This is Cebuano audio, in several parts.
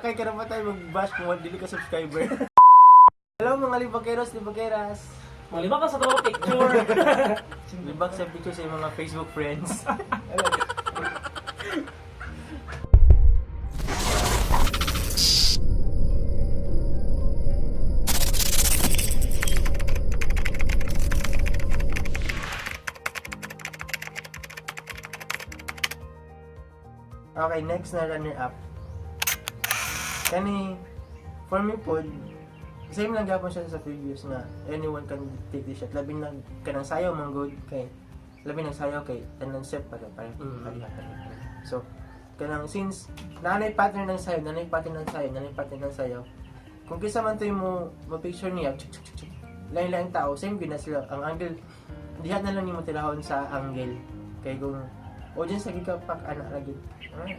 kay karapatan mag-bash kung dili ka subscriber. Hello mga libakeros, libakeras. Malibak ka sa tawag picture. Libak sa picture sa imong mga Facebook friends. Okay, next na runner up. Kani, for me po, same lang gapon siya sa previous na anyone can take this shot. Labi na kanang sayaw man good kay labi nang sayaw kay tanan step para para pareha pareha. So, kanang since nanay pattern ng sayaw, nanay pattern ng sayaw, nanay pattern ng sayaw. Kung kinsa man to'y mo mo picture niya, chuk, chuk, chuk, chuk, lain-lain tao, same gyud na sila. Ang angle, diha na lang nimo tirahon sa angle. Kay kung audience lagi ka pak ana lagi. Ah,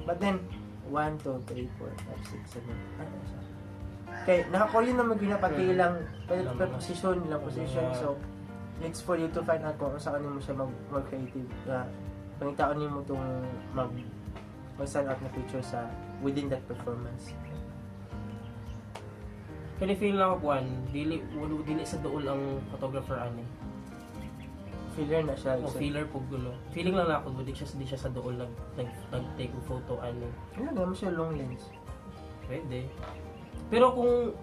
but then 1 2 3 4 5 6 7 ano siya. Kay naka-Korean naman gyud na pati ilang Ilang per position, ilang position. So it's for you to find out kung saan nimo siya mag creative na pangitaon nimo tong mag stand out na picture sa within that performance. Kaya feel lang ako kuan, dili walo dili sa duol ang photographer ani. Filler na siya. O feeler pug gulo. Feeling lang na ako di siya sa duol nag take og photo ani. Ano naman siya long lens. Pwede. Pero kung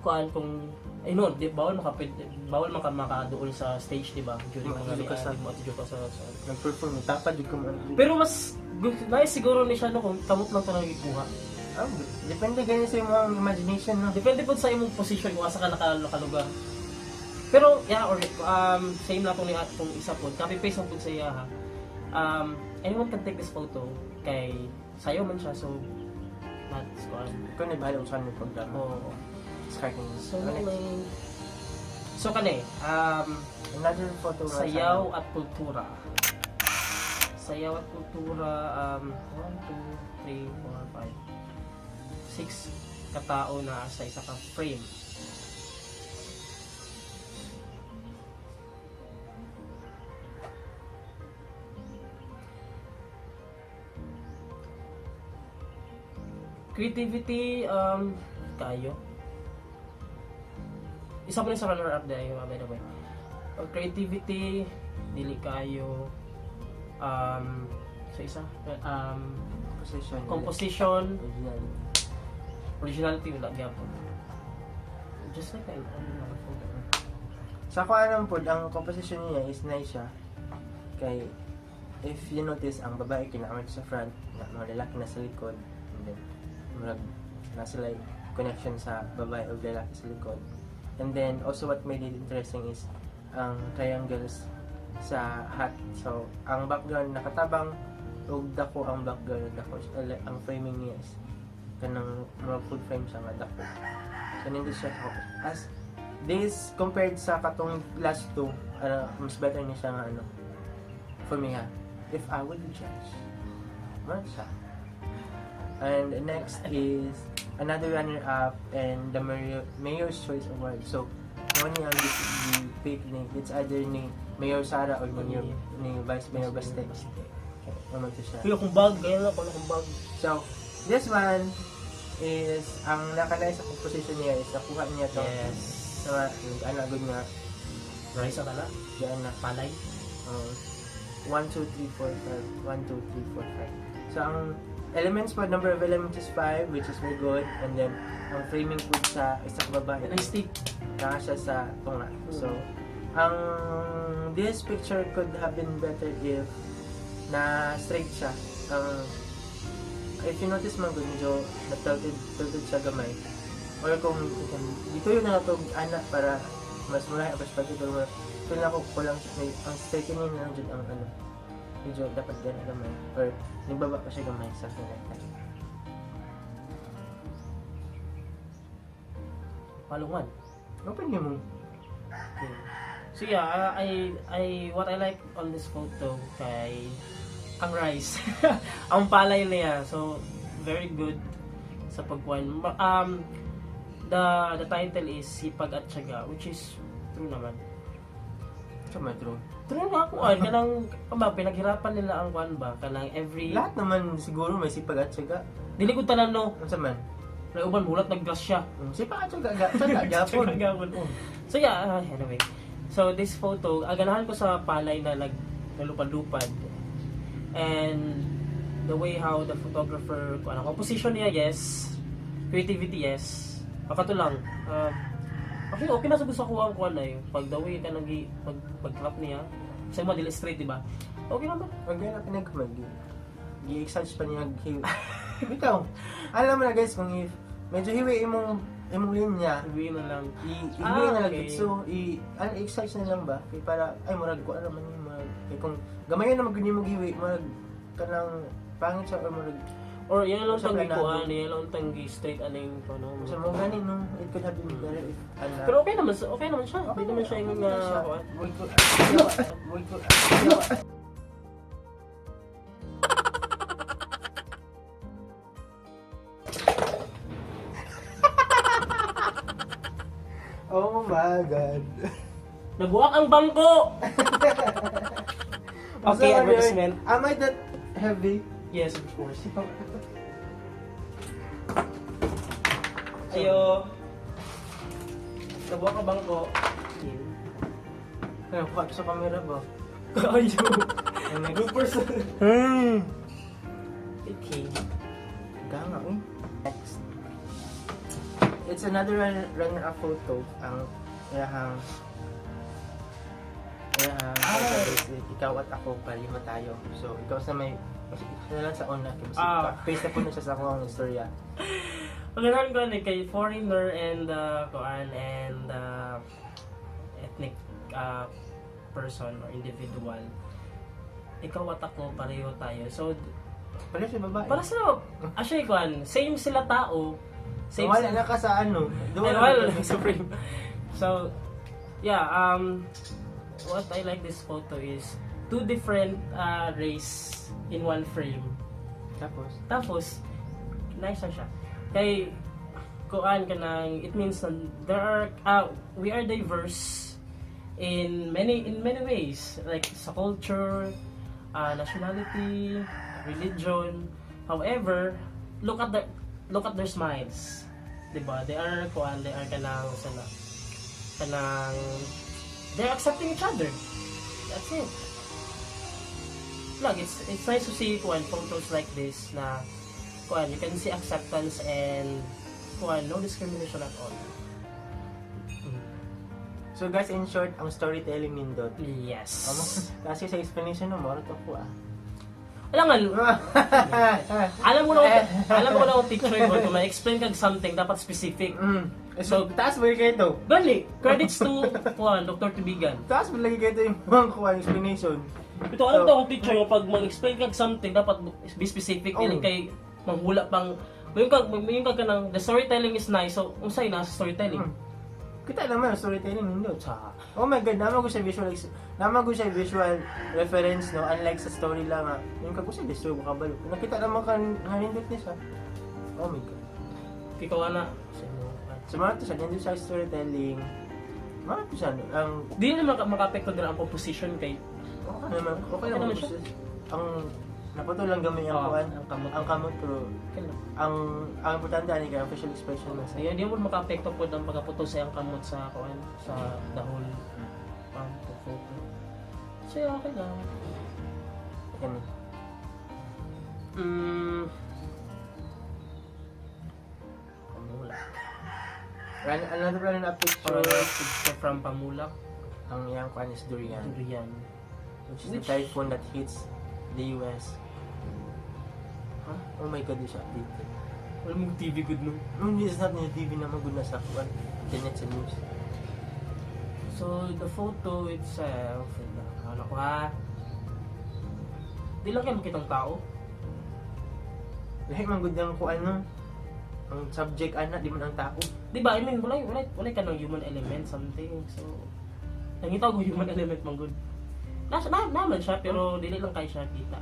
kuan kung ay no, di bawal maka makaduol sa stage, di ba? During mga Makadyo ka sa- sa ka sa Nag-perform, tapad jud ko man. Pero mas nice siguro ni siya no kung kamot lang talaga ikuha. Ah, depende ganyan sa imong imagination, no. Depende po sa imong position kung asa ka nakalugar. Pero yeah, or same lang tong ni atong isa po. Copy paste lang po sa iya ha. Anyone can take this photo kay sayo man siya, so that's one. Ikaw na bahala kung saan mo programa. Oo. Starting. So Okay. may So kani, Another photo nga sayaw at kultura. Sayaw at kultura, 1, 2, 3, 4, 5, 6 katao na sa isa ka frame. Creativity, kayo. Isa pa rin sa runner-up dahil, by the way. Creativity, dili kayo. Sa isa, Composition. Composition, Originality. Originality, wala gyapon. Just like that, ano photo. Sa ako anong pod, ang composition niya is nice siya. Kay, if you notice, ang babae kinamit sa front, na mga lalaki nasa likod, and then, murag, nasa like, connection sa babae o lalaki sa likod. And then, also what made it interesting is, ang triangles sa hat. So, ang background nakatabang, ug dako ang background, dako, ang framing niya is kanang mga full frame siya nga dako. So, nindot siya sa as this compared sa katong last two, ano, mas better niya siya nga ano for me ha. If I would judge. Man siya. And next is another runner up and the Mayor's Choice Award. So, mo ni ang pick ni it's either ni Mayor Sara or ni Vice Mayor Baste. Okay, mo man to siya. Kuya, kung bag, ganyan lang, kung bag. So, this one is ang nakalay sa composition niya is nakuha niya to sa ano good nga Rice ang kana, diyan na palay. 1 2 3 4 5 1 2 3 4 5. So ang elements po, number of elements is 5, which is very good, and then ang framing po sa isa ka babae Yan ang stick. naa siya sa tunga. So ang this picture could have been better if na straight siya. Ang if you notice man gud, medyo na tilted tilted siya gamay. Or kung dito yun na to anak para mas mura ang perspective, pero feel na ko kulang may, ang straight niya na lang jud ang ano medyo dapat gana gamay or nagbaba pa siya gamay, something like that. Palungan. Open niyo mo. Okay. So yeah, I what I like on this photo kay ang rice. Ang palay niya. So very good sa pagkuhan. The title is Sipag at Tiyaga, which is true naman. Sa metro. True na ako an kanang ba pinaghirapan nila ang kuan ba kanang every Lahat naman siguro may sipag at syaga. Dili ko tanan, no. Unsa man? May uban mulat naggrasya. Sipag at syaga, syaga gyapon. Syaga gyapon. So yeah, anyway. So this photo, ganahan ko sa palay na nalupad-lupad. And the way how the photographer, kung ano, composition niya, yes. Creativity, yes. Akato lang. Actually, okay na sa gusto ko ang kuan na eh. Pag the way ka nang pag clap niya, sa mo dili straight, di ba? Okay naman. Ang gana pinagkamag. Gi-exage pa niya hiwi. Bitaw. Alam mo na guys kung if medyo hiwi imong linya, Sabihin na lang. i Ah, hiwi na lang okay. so i ano exage na lang ba kay para ay murag ko ano man yung murag kay kung gamay na magud nimo giwi murag kanang pangit siya or murag Or yan lang Sa tanggi planado. kuan, yan lang tanggi straight aning ano. sa mo gani no it could have been better if ano. Pero okay naman siya. Hindi naman siya ingon nga kuan. Wait ko. Wait ko. Oh my God. Nabuak ang bangko. Okay, So, anyway, advertisement. am I that heavy? Yes, of course. Ayo. Nabuak ang bangko. Ay, kuha sa camera ba? Ayo. Next. Bloopers. Hmm. Okay. Ganga eh. Next. It's another runner-up photo. Ang iyahang is ikaw at ako, palima tayo. So, ikaw sa may, ikaw na lang sa una. Kaya Face na po na siya sa akong istorya. Pagkakaroon ko ano, kay foreigner and kuan and ethnic person or individual. Ikaw at ako, pareho tayo. So, Pala siya babae. para sila, actually, kuan, same sila tao. Same Wala na ka sa ano. Doon Ay, na wala ka. lang sa frame. So, yeah, what I like this photo is two different race in one frame. Tapos, Tapos, nice na siya. Kay, kuan ka nang, it means na there are, we are diverse in many ways. Like, sa culture, nationality, religion. However, look at their smiles. Diba? They are, kuan, they are kanang, sana, kanang, they're accepting each other. That's it. Look, it's nice to see kuan photos like this na kuan you can see acceptance and kuan no discrimination at all. So guys, in short, ang storytelling nindot. Yes. Amo, kasi sa explanation mo, moro to ko ah. Alam nga, alam mo na akong teacher ko, kung ma-explain kag something, dapat specific. So, taas mo yung kayo to. Gali, credits to kuan, Dr. Tubigan. Taas mo lagi kayo to yung mga kuha explanation. Ito, alam to akong teacher ko, pag mag-explain kag something, dapat be specific, Oh. dili kay manghula pang, mayon ka ng, the storytelling is nice, so, unsay na sa storytelling? Kita naman ang storytelling nindot. Sa, Oh my God, nama ko siya visual reference no, unlike sa story lang ah. Yung kagusa di story ko kabalo. Nakita naman kan nga nindot niya siya. Oh my God. ikaw na, sa imo, So mga to siya, nindot siya storytelling. Mga to siya, ang Di naman maka-apekto din ang composition kay okay Okay naman naman siya. Ang naputol lang gamay ang Oo, kuan, ang kamot. ang kamot pero Okay lang. ang importante ani kay ang facial expression na sa. Ayun, di mo maka-apekto po ang pagkaputol sa iyang kamot sa kuan sa the whole photo. So, yeah, okay lang. Kani. Pamulak. Another runner up picture. Or picture from Pamulak, Ang iyang kuan is durian, Durian. which is the typhoon that hits the US. Huh? Oh my God, di siya updated. Wala mong TV good no. It's not in the TV na magud na sa kuan. Internet sa news. So, the photo itself, ano ko ha? Di lang kayo makitang tao. Lahi man gud ang kuan no. Ang subject ana di man ang tao. Di ba? I mean, wala ka ng human element, something. So, nangita ko human element man good. Nasa, na, naman siya, pero dili lang kayo siya kita.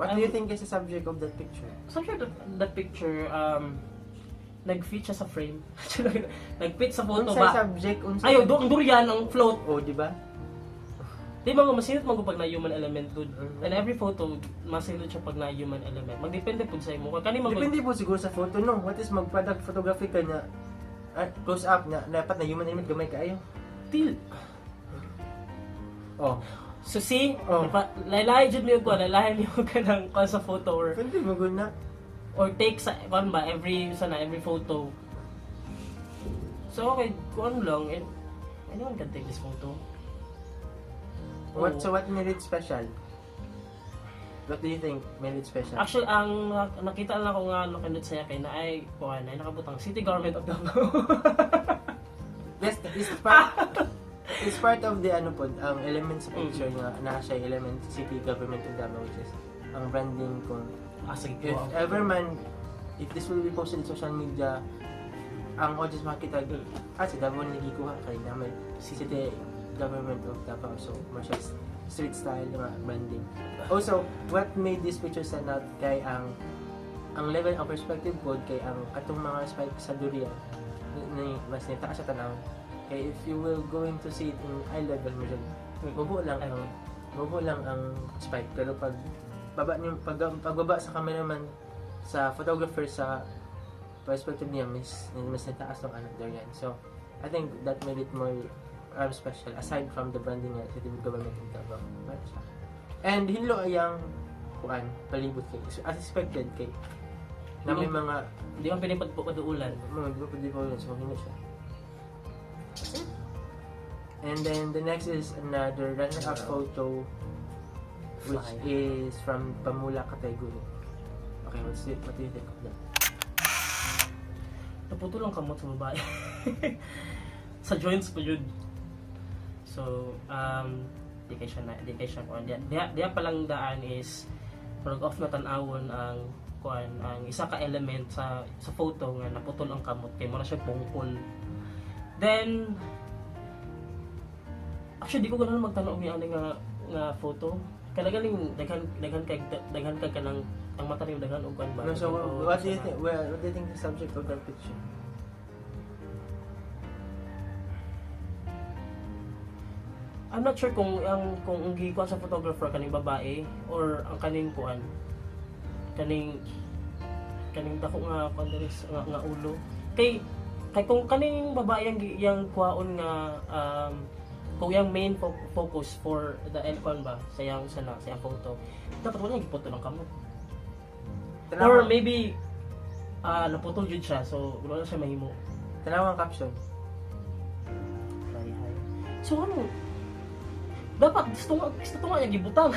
What do you think is the subject of that picture? So, sure, the picture, Nag-fit siya sa frame. Nag-fit sa photo Unsay ba? subject, unsay Ayo, do ang durian ang float. Oh, di ba? Di ba nga masinot man pag na human element, dude. And every photo masinot siya pag na human element. Magdepende pud sa imo. Kani man Depende po siguro sa photo, no? What is mag-product photography ka na close up na dapat na human element gamay kaayo. Til. Oh. So see, Oh. laylay jud mi og kuan, laylay mi og kanang kuan sa photo or Pwede mo gud na. or take sa kuan ba every sana every photo. So okay, kuan lang eh, anyone can take this photo. What Oo. So what made it special? What do you think made it special? Actually, ang nakita lang ako nga ano kanindot saya kay na ay kuan ay nakabutang City Government of Davao. Yes, it's part of the ano po, ang elements sa picture nga na siya element city government of Davao, which is ang branding kung Ah, sige if po. ever man, if this will be posted in social media, ang audience makita, si Davao ni gikuha kay na may city government of Davao, so more siya street style nga branding. Also, what made this picture stand out kay ang level, ang perspective pod kay ang katong mga spike sa durian ni mas nitaas sa tanaw kay if you will going to see it in eye level, medyo mubo lang ang spike, pero pag baba niyo, pagbaba sa cameraman, sa photographer, sa perspective niya, mas mas nataas ng ano durian. So I think that made it more special aside from the branding nga city government of Davao. Para siya. And hinlo ayang kuan palibot kay, so, as expected kay na may mga Hindi man pwede pagpaduulan. Mga di ba pwede pa ulit, so hinlo siya. And then the next is another runner-up photo, which Fly. is from Pamula category. Okay, what do you think of that? Naputol ang kamot sa babae. Sa joints pa yun. So, di kay siya kuan. Diya pa lang daan is murag off na tan-awon ang kuan, ang isa ka element sa photo nga naputol ang kamot kay mura siya bungkol. Then actually di ko ganahan magtan-aw ni ani nga photo. Kaya galing daghan daghan kay daghan kay kanang ang mata nimo daghan og kuan ba. No, so Daghan og what do you think? Well, what do you think the subject of that picture? I'm not sure kung ang gikuan sa photographer kaning babae or ang kaning kuan kaning kaning dako nga kuan diri nga ulo kay kung kaning babae ang yang kuhaon nga kung yang main focus for the el kuan ba sa yang sana sa yang photo, dapat wala giputol ang kamot or Tanawa, maybe naputol jud siya, so wala na siya mahimo. Tanawa ang caption. Fly high. So ano? Dapat gusto nga niya gibutang.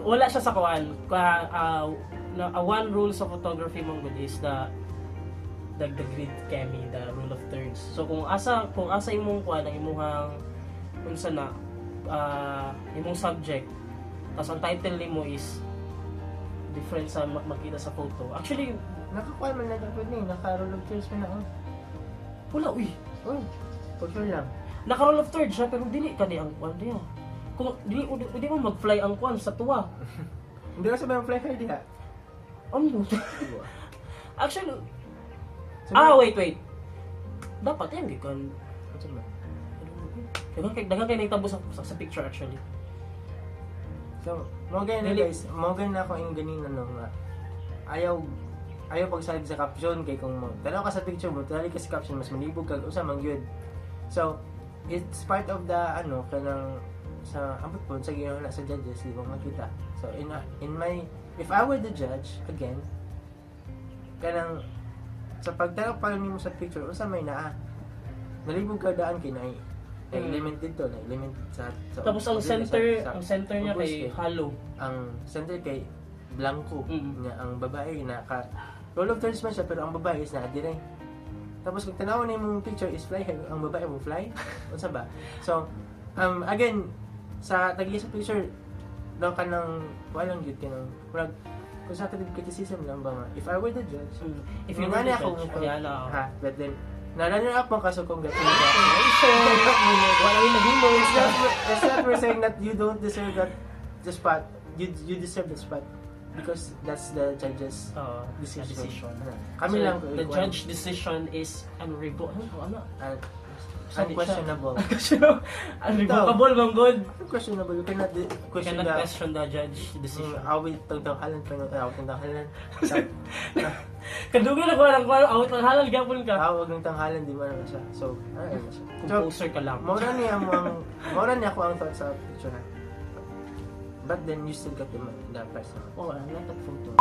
Wala siya sa kuan. Ka na, one rule sa photography mong good is the grid kemi, the rule of thirds. So kung asa imong kuan ang imong unsa na imong subject, tapos ang title nimo is different sa makita sa photo. Actually, Nakakuha man na dapat ni, naka-roll of thirds man na. Oh. Wala uy. Uy, for sure lang. Naka-roll of thirds siya pero dili kani ang kuan diya. Kung dili di mo mag-fly ang kuan sa tuwa. Hindi ka sabi ang fly high diha. Ano? Actually, So, wait, wait. Dapat yan gikan. Ano ba? Daghan kay nahitabo sa picture actually. So, mo ganyan na Dili. guys, mo ganyan na ako yung ganin ano nga. Ayaw ayaw pagsalig sa caption kay kung mo tanaw ka sa picture mo, tanaw ka sa caption, mas manibog kag usa man gyud. So, it's part of the ano kanang sa ambot po sa ginawa na sa judges, di ba makita. So in my if I were the judge again, kanang sa pagtanaw pa lang nimo sa picture, unsa may naa? Nalibog ka daan kay naay na element dito, na element sa Tapos ang center, ang center niya ubos kay kay- hollow. Ang center kay blanco niya, ang babae naka roll of thirds man siya, pero ang babae is naa dire. Tapos kung tanaw na imong picture is fly high, ang babae mo fly, unsa ba? So again, sa tagi sa picture daw kanang walang gyud kanang murag constructive criticism lang ba nga if I were the judge. If you were Ngani the ako judge, mo ayan, oo. ha, but then na runner up mo ka, so congratulations. Wala rin nahimo. It's not we're saying that you don't deserve that the spot. You deserve the spot. Because that's the judge's decision. Decision. Ano, kami So, lang the judge decision is unrevocable. Ano? Ano? Unquestionable. Unquestionable. Unrevocable, man good. Unquestionable. You cannot You question cannot the question the judge decision. Awit tangtanghalan pa ng awit tanghalan. Kadugay na ko lang ko awit lang halal gyapon ka. Awag ng tanghalan di man naman siya. So, ano na siya. So, Composer ka lang. Mora niya ako ang thought sa picture na. But then you still got the prize naman. Oh, I like that photo.